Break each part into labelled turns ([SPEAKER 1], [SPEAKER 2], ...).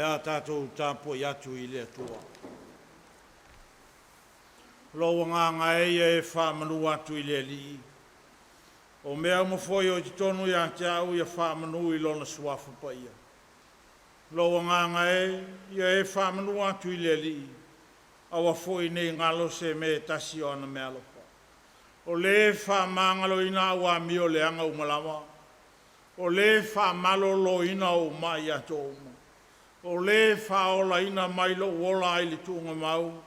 [SPEAKER 1] Le a tatou tapuai atu i le Atua. Lou agaga e ia e faamanu atu i le Alii, o mea uma foi o i totonu ia te au ia faamanu i Lona Suafa Paia. Lou agaga e, ia e faamanu atu i le Alii, aua foi ne i galo se mea e tasi o ana meaalofa. O lē e faamagaloina au amio leaga uma lava, o lē e faamaloloina ou mai atoa uma, o lē e faaolaina mai lou ola ai le tuugamau,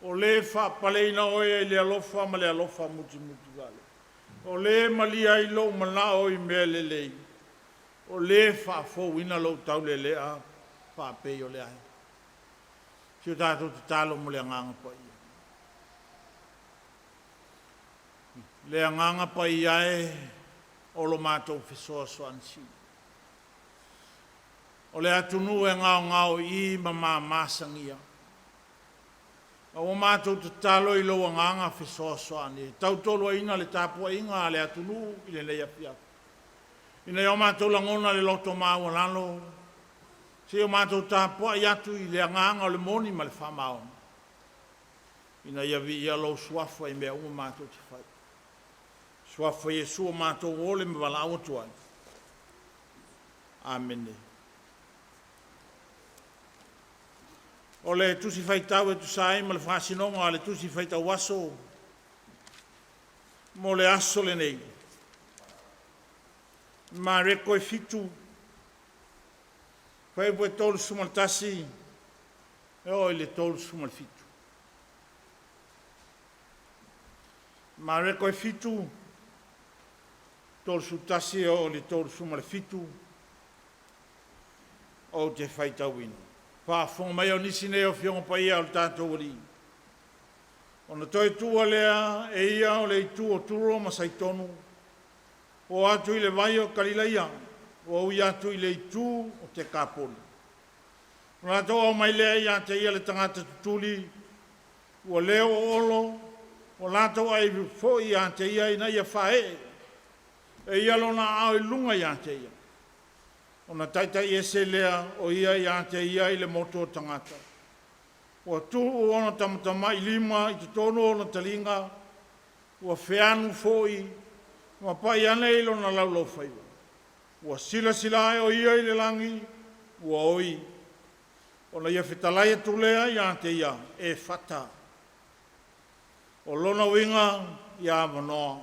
[SPEAKER 1] o lē e faapaleina oe i le alofa ma le alofa mutimutivale, o lē e malie ai lou manao i mea lelei, o lē e faafouina lou taulelea faapei o le ae. Se o tatou tatalo mo le Agaga Paia. Le Agaga Paia e, o lo matou fesoasoani sili. O le atunuu e gaogaoi'i ma mamasagia. A ua matou tatalo i lou Agaga fesoasoani e tautoaluaina le tapuaiga a le atunuu i lenei afiafi, ina ia o matou lagona le loto maualalo seia o matou tapuai atu i le agaga o le moni ma le faamaoni, ina ia viia lou Suafa i mea uma matou te fai. Suafa o Iesu ua matou ole ma valaau atu ai. Amene. O le Tusi Faitau e tusa ai ma le faasinoga a le Tusi Faitau Aso mo le aso lenei, Mareko e 7, fuaiupu e 31 e oo i le 37. Mareko e 7, 31 e oo i le 37 ou te faitauina. Faafofoga mai o nisi nei o Afioga Paia a lo tatou Alii, ona toe tuua lea e ia o le itu o Turo ma Saitonu, oo atu i le vai o Kalilaia, ua ui atu i le itu o Tekapoli. Ona latou aumai lea ia te ia le tagata tutuli ua leo oolo, ua latou aaivi foi ia te ia ina ia faaee e ia lona aao i luga ia te ia. Ona taitaiese lea o ia ia te ia i le motu o tagata, ua tuu ona tamatamailima i totonu o ona taliga, ua feanu foi ma pai ane i lona laulaufaiva. Ua silasila ae o ia i le lagi, ua oi, ona ia fetalai atu lea ia te ia, “Efata”. O lona uiga, ia avanoa.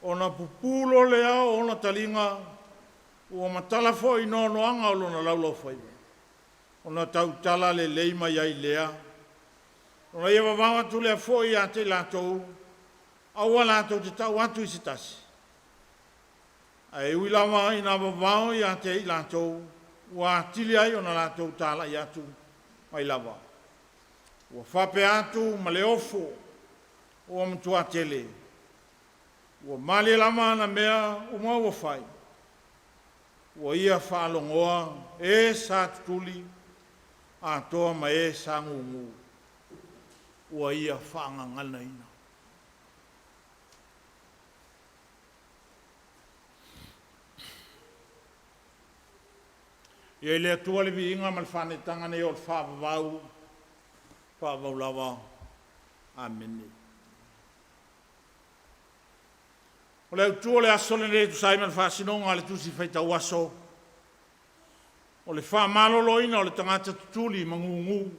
[SPEAKER 1] Ona pupū loa lea o ona taliga, ua matala foi i noanoaga o lona laulaufaiva, ona tautala lelei mai ai lea. Ona ia vavao atu lea foi ia te i latou, aua latou te tau atu i se tasi. Ae ui lava ina vavao ia te i latou, ua atili ai ona latou talai atu mai lava. Ua faapea atu ma le ofo ua matua tele, “Ua malie lava ana mea uma ua fai, ua ia faalogoa e sa tutuli atoa ma e sa gugu, ua ia faagaganaina.” Ia i le Atua le viiga ma le faaneetaga nei o le faavavau, faavavau lava. Amene. O le autu o le aso lenei e tusa ai ma le faasinoga a le Tusi Faitau Aso, o le faamaloloina o le tagata tutuli ma gugu.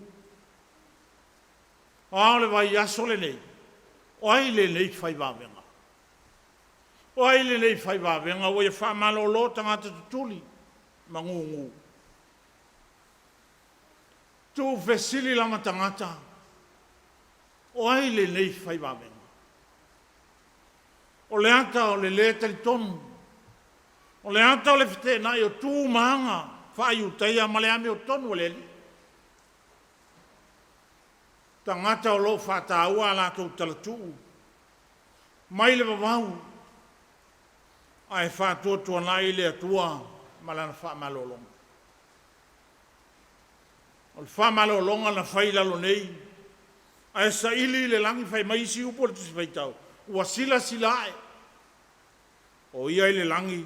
[SPEAKER 1] A o le vaiaso lenei, o ai lenei fai vavega? O ai lenei fai vavega ua ia faamalolo tagata tutuli ma gugu? Tuufesili lava tagata, o ai lenei fai vavega? O le ata o le lē talitonu, o le ata o le feteenai o tu ma aga faa-Iutaia ma le amiotonu a le Alii. Tagata o lo o faataua a latou talatuu mai le vavau ae faatuatuanai le Atua ma Lana faamalologa. O le faamalologa na fai i lalo nei ae saili i le lagi fai mai isi upu o le Tusi Faitau, ua silasila ae o Ia i le lagi,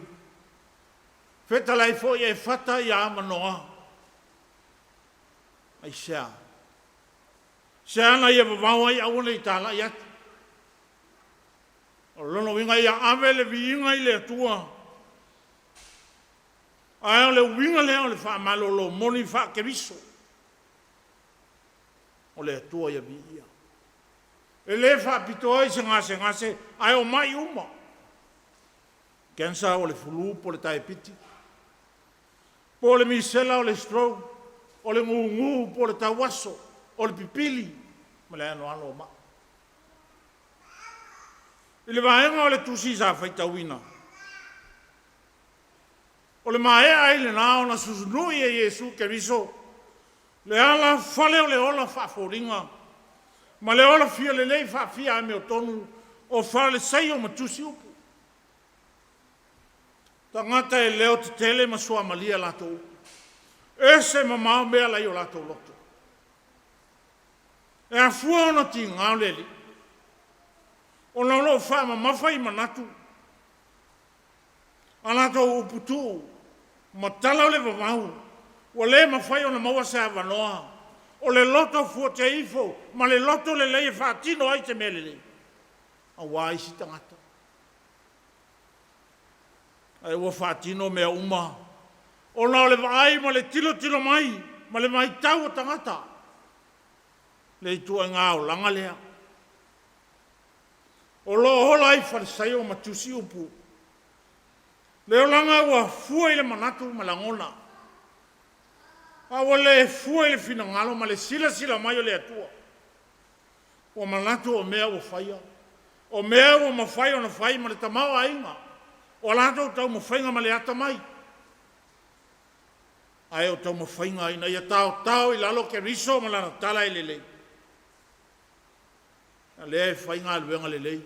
[SPEAKER 1] fetalai foi, Efata ia avanoa. Aisea? Sea na ia vavao ai aua ne i talai atu. O lona uiga ia ave le viiga i le Atua, ae o le uiga lea o le faamalolo moni faa-Keriso, o le Atua ia viia. E le faapitoa i se gasegase, ae o mai uma. Cancer o le flu po o le taepiti, po o le misela o le stroke, o le gugu po o le tauaso, o le pipili ma le anoano o mai. I le vaega o le tusi sa faitauina, o le maea ai lena ona susunui e Iesu Keriso le alafale o le ola faafoliga ma le ola fia lelei faafia amiotonu o Faleseio ma tusi upu. Tagata e leo tetele ma suamalie a latou upu. Ese mamao mea la i o latou loto. E afua ona tiga o le Alii, ona o lo o faamamafa i manatu a latou upu tuu ma tala o le vavau, ua le mafai ona maua se avanoa o le loto fuatia ifo ma le loto lelei e faatino ai se mea lelei aua isi tagata. Ae ua faatino mea uma ona o le vaai ma le tilotilo mai ma le vaitau o tagata, le ituaiga olaga lea o lo o ola ai Falisaio ma tusi upu, le olaga ua fua i le manatu ma lagona, a ua le fua i le finagalo ma le silasila mai o le Atua. Ua manatu o mea ua faia, o mea ua mafai ona fai ma le tamaoaiga o a latou taumafaiga ma le atamai, ae o taumafaiga ina ia taotao i lalo Keriso ma lana tala e lelei. A lea e fai galuega lelei,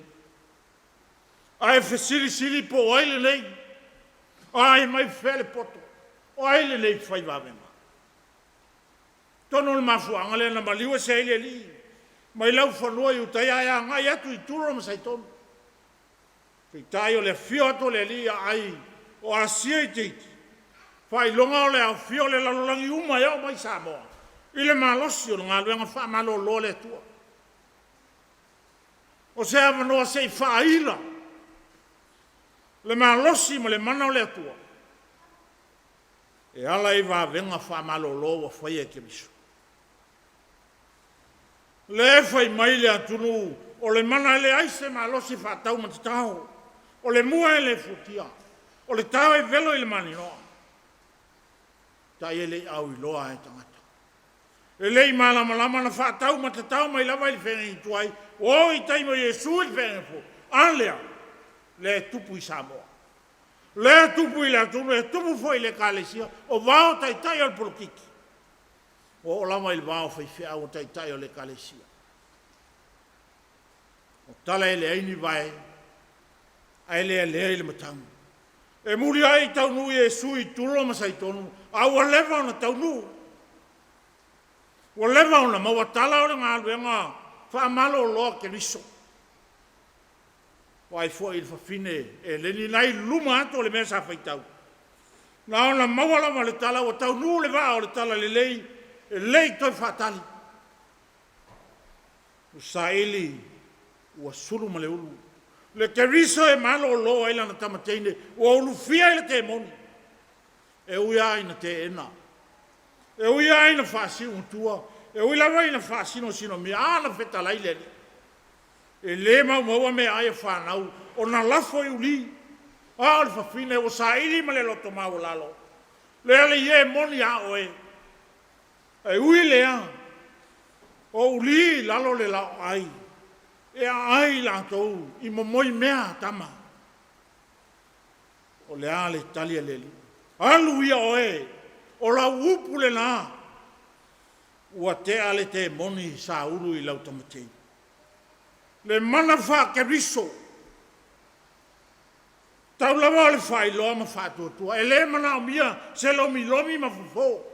[SPEAKER 1] ae fesilisili po o ai lenei, o ai mai fea le poto, o ai lenei fai vavega. Atonu o le mafuaaga lea na maliu ese ai le Alii mai laufanua i Iutaia ae agai atu i Turo ma Saitonu. Peitai o le afio atu o le Alii aai o Asia itiiti, faailoga o le aofia o le lalolagi uma e oo mai Samoa i le malosi o le galuega faamalolo a le Atua. O se avanoa se i faaila le malosi ma le mana o le Atua e ala i vavega faamalolo ua faia e Keriso. Lea e fai mai le atunuu o le mana e leai se malosi faataumatatao, o le mua e le futia, o le tao e velo i le maninoa. Tai e le i auiloa e tagata. E le i malamalama na faataumatatao mai lava i le feagaiga tuai, ua oo i taimi o Iesu i le feagaiga fou, a lea, lea e tupu i Samoa. Lea e tupu i le atunuu, e tupu foi i le Ekalesia, o vao o taitai o le polokiki, ua oo lava i le va o faifeau o taitai o le Ekalesia. O tala e leai ni vae, ae lealea i le matagi. E muliai taunuu Iesu i Turo ma Saitonu, a ua leva ona taunuu. Ua leva ona maua tala o le galuega faamalolo a Keriso. Vaai foi i le fafine Eleni la e i luma atu o le mea sa faitau. Na ona maua lava le tala ua taunuu le vaa o le talalelei, e le i toe faatali. Ua saili ua sulu ma le ulu. Le Keriso e malolo ai lana tama teine ua ulufia i le temoni. E ui lava ina teena, e ui lava ina faasiumatua, e ui lava ina faasinosinomia, a na fetalai le Alii. E le maumauina meaai a fanau ona lafo i ulī. A o le fafine ua saili ma le loto maualalo, le Alii e, e moni a oe. Ae ui lea, o ulī i lalo le laoai, e aai i latou i momoi mea a tama. O le a le tali a le Alii? Alu ia oe, o lau upu lena, ua tea le temoni sa ulu i lau tama teine. Le mana faa-Keriso, tau lava o le faailoa ma faatuatua, e le manaomia se lomilomi ma fofo.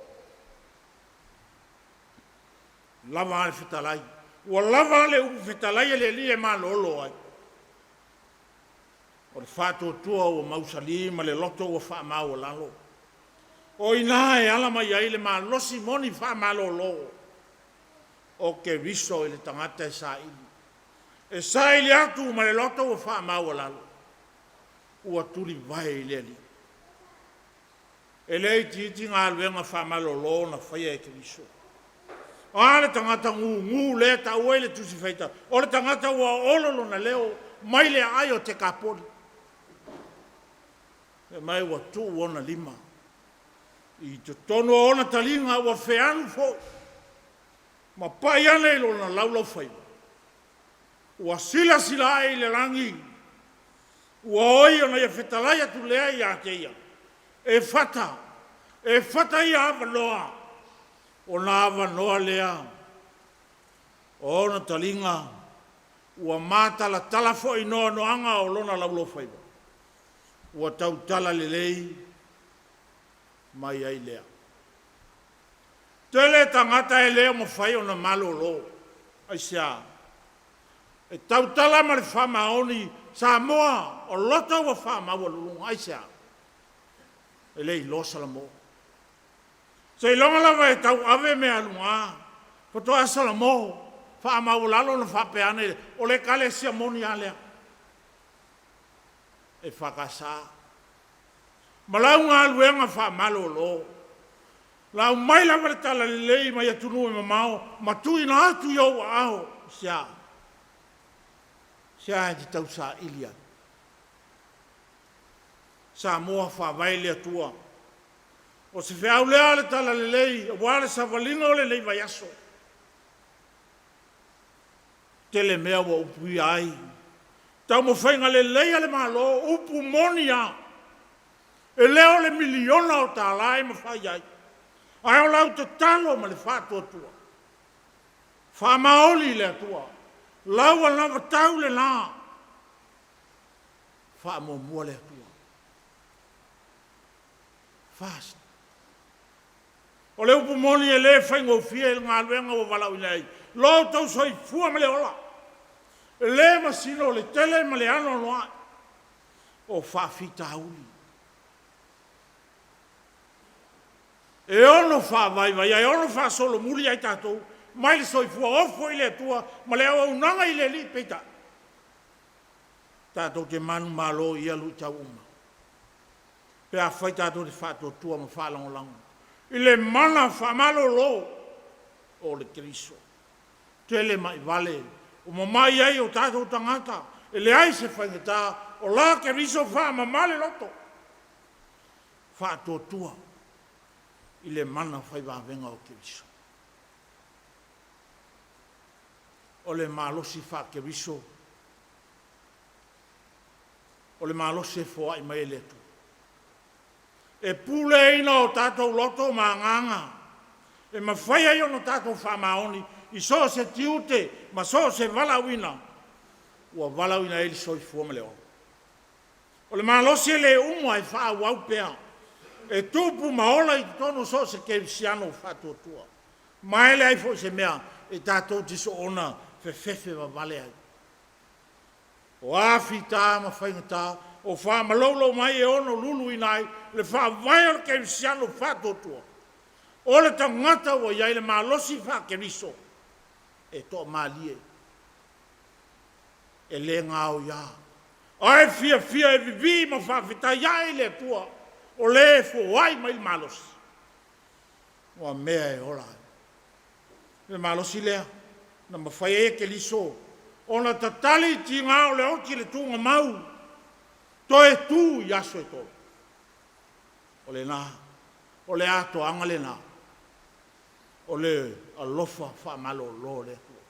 [SPEAKER 1] Lava a le fetalai, ua lava le upu fetalai a le Alii e malolo ai. O le faatuatua ua mausali ma le loto ua faamaualalo. O i ina e ala mai ai le malosi moni faamalolo o Keriso i le tagata e saili. E saili atu ma le loto ua faamaualalo, ua tulivae i le Alii. E le itiiti galuega faamalolo na faia e Keriso. O a le tagata gugu lea e taua i le Tusi Faitau? O le tagata ua olo lona leo mai le aai o Tekapoli. Fai mai ua tuu ona lima i totonu o ona taliga ua feanu foi ma pai ane i lona laulaufaiva, ua silasila ae i le lagi, ua oi ona ia fetalai atu lea ia te ia, Efata, Efata ia avanoa, ona avanoa lea o ona taliga ua matalatala foi i noanoaga o lona laulaufaiva, ua tautala lelei mai ai lea. Tele tagata e le o mafai ona malolo. Aisea? E tautala ma le faamaoni Samoa o loto ua faamaualuluga. Aisea? E le iloa Salamo. Seiloga lava e tauave mea aluga faatoa salamo faamaualalo ona faapea ane lea, o le ekalesia moni lava lea. EFKS ma lau galuega faamalolo. Na aumai lava le talalelei mai atunuu e mamao ma tuuina atu i ou aao. Aisea? Aisea e te tausaili ai? Samoa faavae i le Atua. O se feau lea o le Talalelei aua le savaliga o lenei vaiaso. Tele mea ua upuia ai taumafaiga lelei a le Malo, upu moni lava, e le o le miliona o tala e mafai ai, ae o lau tatalo ma le faatuatua, faamaoni i le Atua, lau anavatau lena, faamuamua le Atua. First. O le upu moni e le faigofie le galuega ua valaauina ai lo outou soifua ma le ola. E le masino le tele ma le anoanoai o faafitauli e ono faavaivai ai, e ono faasolomuli ai tatou mai le soifua ofo i le Atua ma le auaunaga i le Alii. Peitai, tatou te manumalo i ia luitau uma pe afai tatou te faatuatua ma faalagolago i le mana faamalolo o le Keriso. Tele mai vale ua mamai ai o tatou tagata, e leai se faigata, o la Keriso faamama le loto, faatuatua i le mana fai vavega o Keriso. O le malosi faa-Keriso, o le malosi e foai mai le Atua, e puleaina o tatou loto ma agaga e mafai ai ona tatou faamaoni i so o se tiute ma so o se valaauina ua valaauina ai le soifua ma le ola. O le malosi e le uma e faaauau pea, e tupu ma ola i totonu o so o se kerisiano faatuatua. Ma e leai foi se mea e tatou te soona fefefe vavale ai. O a fita ma faigata o faamaloulou mai e ono luluina ai le faavae o le kerisiano faatuatua, o le tagata ua i ai le malosi faa-Keriso, e toamalie, e le gaoia, ae fiafia e vivii ma faafetai ae i le Atua o Le e foai mai le malosi, ua mea e ola ai. O le malosi lea na mafai ai e Keriso ona tatali tiga o le oti i le tugamau, toe tu i aso e tolu. O lena, o le atoaga lena o le alofa faamalolo o le Atua.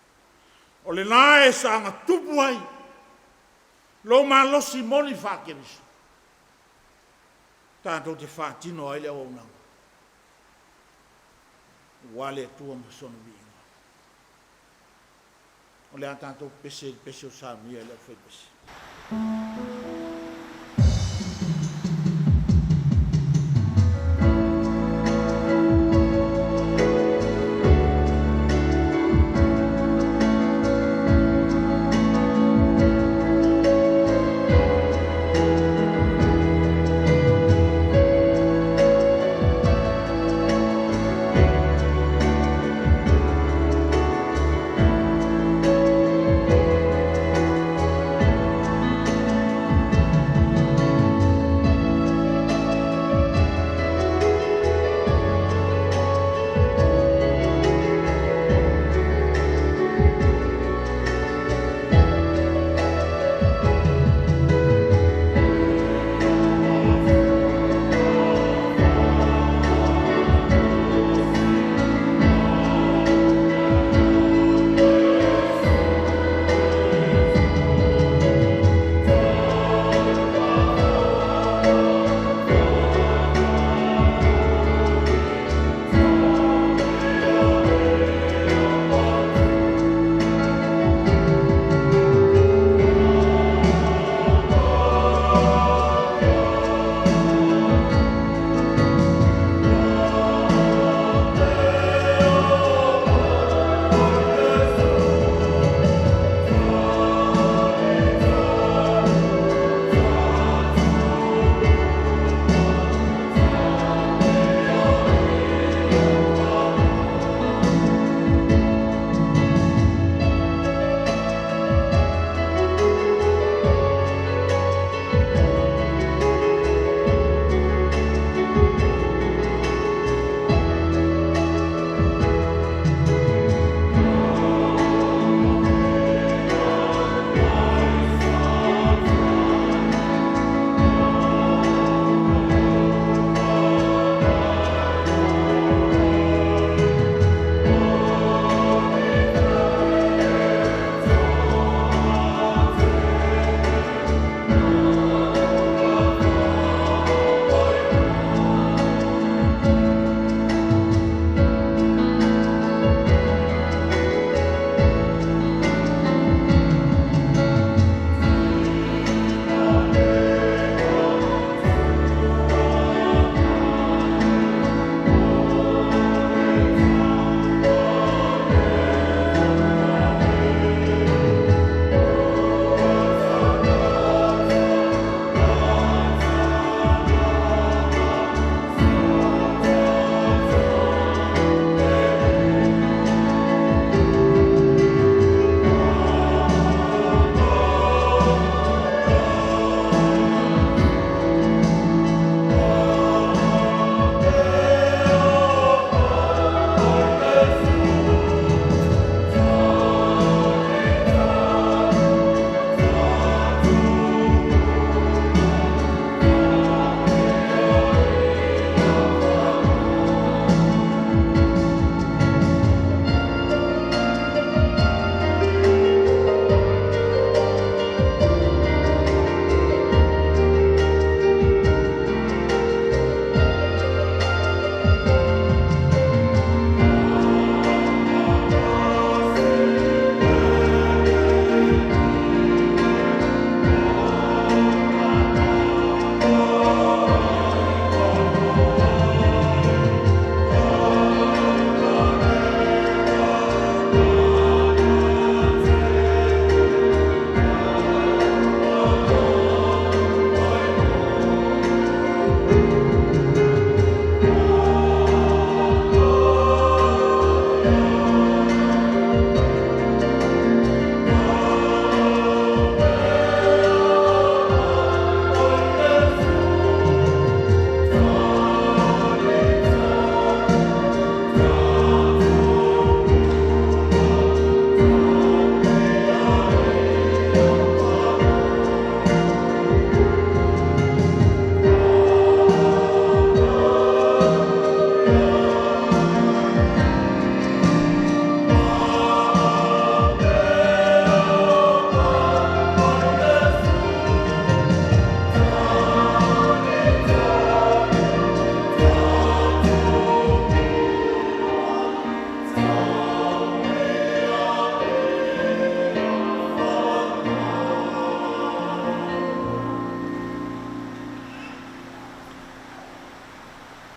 [SPEAKER 1] O lena e saga tupu ai lou malosi moni faa-Keriso tatou te faatino ai le auaunaga aua le Atua ma sona viiga. O le a tatou pese i le pese ua saunia e le aufaipese.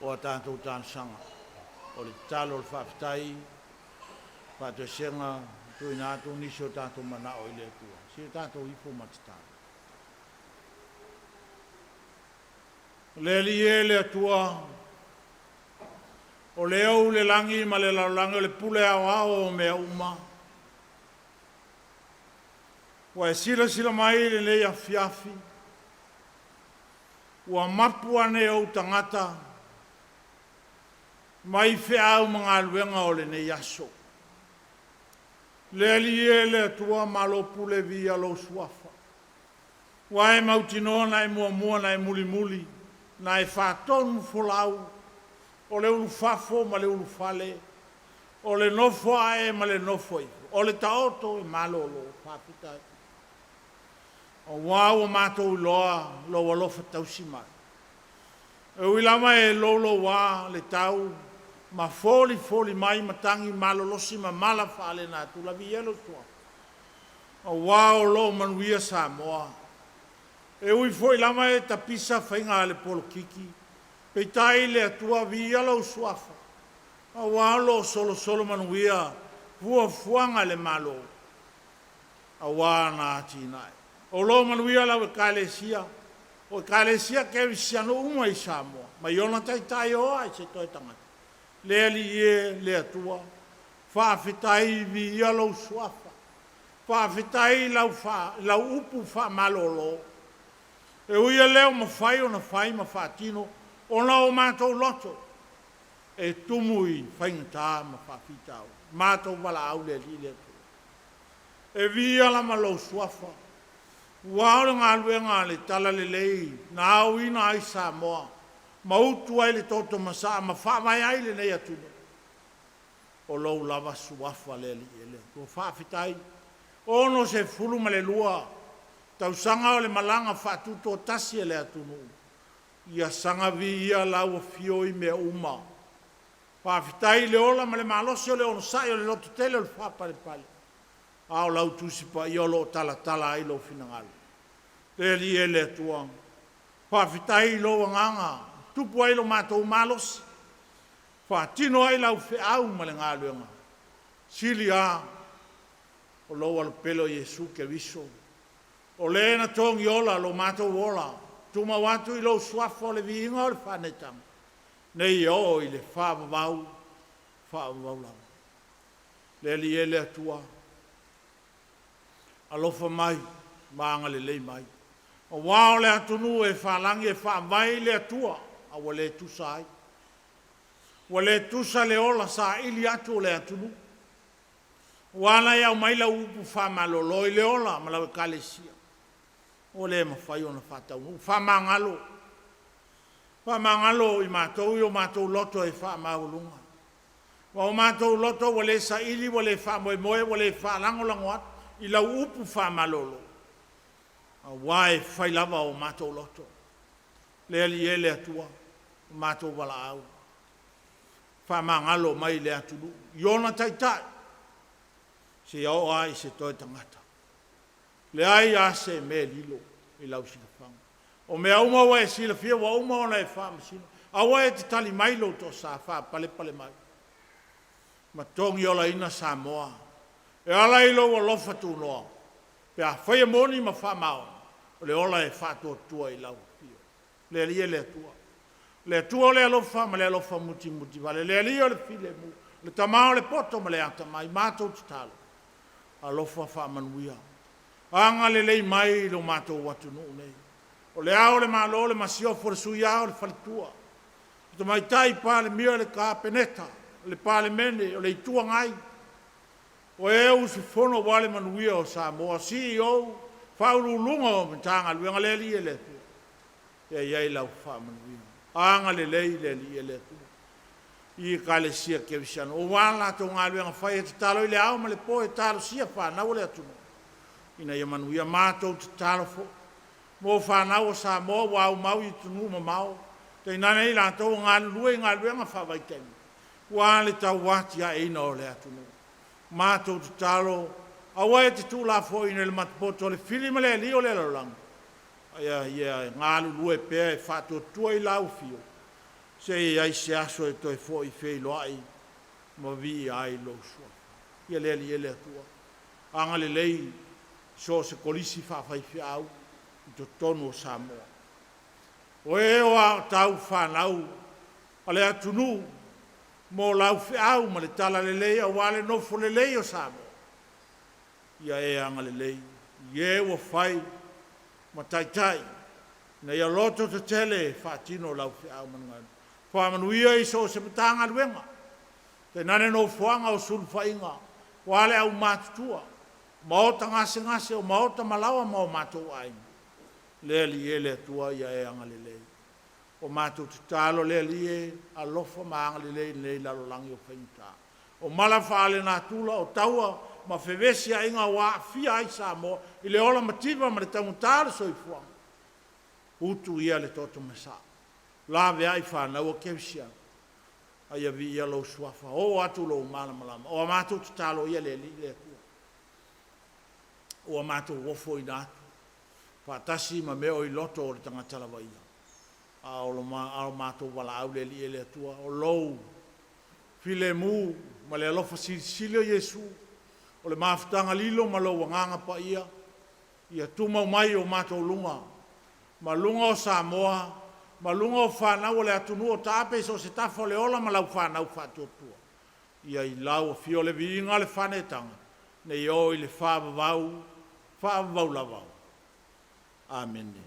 [SPEAKER 1] o a tatou talosaga. O le tatalo o le faafetai, faatoesega, tuuina atu nisi o tatou manao i le Atua. Se i o tatou ifo ma tatalo. Le Alii e le Atua, o le ou le lagi ma le lalolagi o le pule aoao o mea uma, ua e silasila mai i lenei afiafi, ua mapu ane ou tagata mai feau ma galuega o lenei aso. Le Alii e le Atua, malo pule, viia lou Suafa. Ua e mautinoa na e muamua na e mulimuli, na e faatonufolau o le ulufafo ma le ulufale, o le nofo ae ma le nofo ifo, o le taoto e malolo. Faafetai. Aua ua matou iloa lou alofa tausi mai. E ui lava e louloua le tau ma folifoli mai matagi malolosi ma mala faalenatura, viia lou Suafa, aua o lo o manuia Samoa. E ui foi lava e tapisa faiga a le polokiki, peitai le Atua viia lou Suafa, aua o lo o solosolo manuia fuafuaga a le Malo aua ana atinae. O lo o manuia lau Ekalesia, o Ekalesia Kerisiano uma i Samoa, mai ona taitai e oo lava i se toe tagata. Le Alii e, le Atua, faafetai, viia lou Suafa. Faafetai i lau, lau upu faamalolo. E ui e le o mafai ona fai ma faatino ona o matou loto e tumu i faigata ma faafitauli, matou valaau le Alii le Atua. E viia lava lou Suafa, aua o le galuega a le Talalelei na aoina ai Samoa ma utu ai le toto masaa ma faavae ai lenei atunuu, o lou lava Suafa le Alii e le Atua. Faafetai. 62 tausaga o le malaga faatutoatasi a le atunuu, ia saga viia lau afio i mea uma. Faafetai i le ola ma le malosi o le onosai o le lototele o le faapalepale, a o lau Tusi Paia o lo o talatala ai lou finagalo. Le Alii e le Atua, faafetai i lou agaga e tupu ai lo matou malosi, faatino ai lau feau ma le galuega, sili lava o lou Alopele o Iesu Keriso, o Le na togiola lo matou ola, tumau atu i lou Suafa o le viiga o le faaneetaga, nei e oo i le faavavau, faavavau lava. Le Alii e le Atua, alofa mai ma agalelei mai, aua o le atunuu e falagi e faavae i le Atua, a ua le tusa ai. Ua le tusa le ola saili atu o le atunuu. Ua ala e aumai lau upu faamalolo i le ola ma lau Ekalesia, ua le mafai ona faataunuu. Faamagalo, faamagalo i matou i o matou loto e faamaualuga, ma o matou loto ua le saili, ua le faamoemoe, ua le faalagolago atu i lau upu faamalolo, aua e fai lava o matou loto. Le Alii e le Atua, o matou valaau, faamagalo mai le atunuu i ona taitai seia oo lava i se toe tagata. Leai lava se mea e lilo i lau silafaga. O mea uma ua e silafia ua uma ona e faamasino. Aua e te tali mai lou toasa faapalepale mai ma togiolaina Samoa e ala i lou alofa tunoa pe afai e moni ma faamaoni, o le ola e faatuatua i lau afio. Le Alii e le Atua, le Atua o le alofa ma le alofa mutimutivale, le Alii o le filemu, le Tama o le poto ma le atamai, matou tatalo, alofa faamanuia, agalelei mai i lo matou atunuu nei. O le Ao o le Malo, le Masiofo, le Sui Ao, le Faletua, le Tamaitai Palemia, le Kapeneta, le Palemene, o le Itu Agai, o e usufono aua le manuia o Samoa, CEO, Faauluuluga o Matagaluega, le Alii e le Atua, ia i ai lau faamanuiaga. Agalelei le Alii e le Atua i Ekalesia Kerisiano aua latou galuega fai e tatalo i le ao ma le po e talosia fanau a le atunuu ina ia manuia. Matou tatalo foi mo fanau a Samoa ua aumau i atunuu mamao, tainane i latou o galulue i galuega faavaitaimi aua le tauatiaeina o le atunuu. Matou tatalo, aua e te tuulafoaiina i le matapoto a le fili ma le alii o le lalolagi, a ia galulue pea e faatuatua i lau afio. Seia i ai se aso e toe fo'i feiloai ma viia ai lou Suafa. Ia le Alii e le Atua, agalelei i so o se kolisi faafaifeau i totonu o Samoa. O e o aotau fanau a le atunuu mo lau feau ma le talalelei aua le nofo lelei o Samoa, ia e agalelei i e ua fai ma taitai ina ia lototetele e faatino lau feau ma le galuega. Faamanuia i so o se Matagaluega, tainane nofoaga o sulufaiga, o a le aumatutua, maota gasegase, o maota ma laoa ma o matou aiga, le Alii e le Atua ia e agalelei. O matou tatalo le Alii e, alofa ma agalelei i lenei lalolagi o faigata. O mala faalenatura, o taua ma fevesiaiga ua aafia ai Samoa i le ola mativa ma le taugata o le soifuaga, utu ia le toto masaa, laveai fanau a kerisiano, a ia viia lou Suafa, oo atu lou malamalama. O a matou tatalo ia le Alii le Atua, ua matou ofoina atu faatasi ma mea o i loto o le tagata lava ia, a o lo matou valaau le Alii e le Atua, o lou filemu ma le alofa silisili o Iesu, o le mafutaga lilo ma lou Agaga Paia, ia tumau mai i o matou luga ma luga o Samoa ma luga o fanau a le atunuu o taape i so o se tafa o le ola ma lau fanau faatuatua, ia i lau afio le viiga, le faaneetaga, seia oo i le faavavau, faavavau lava. Amene.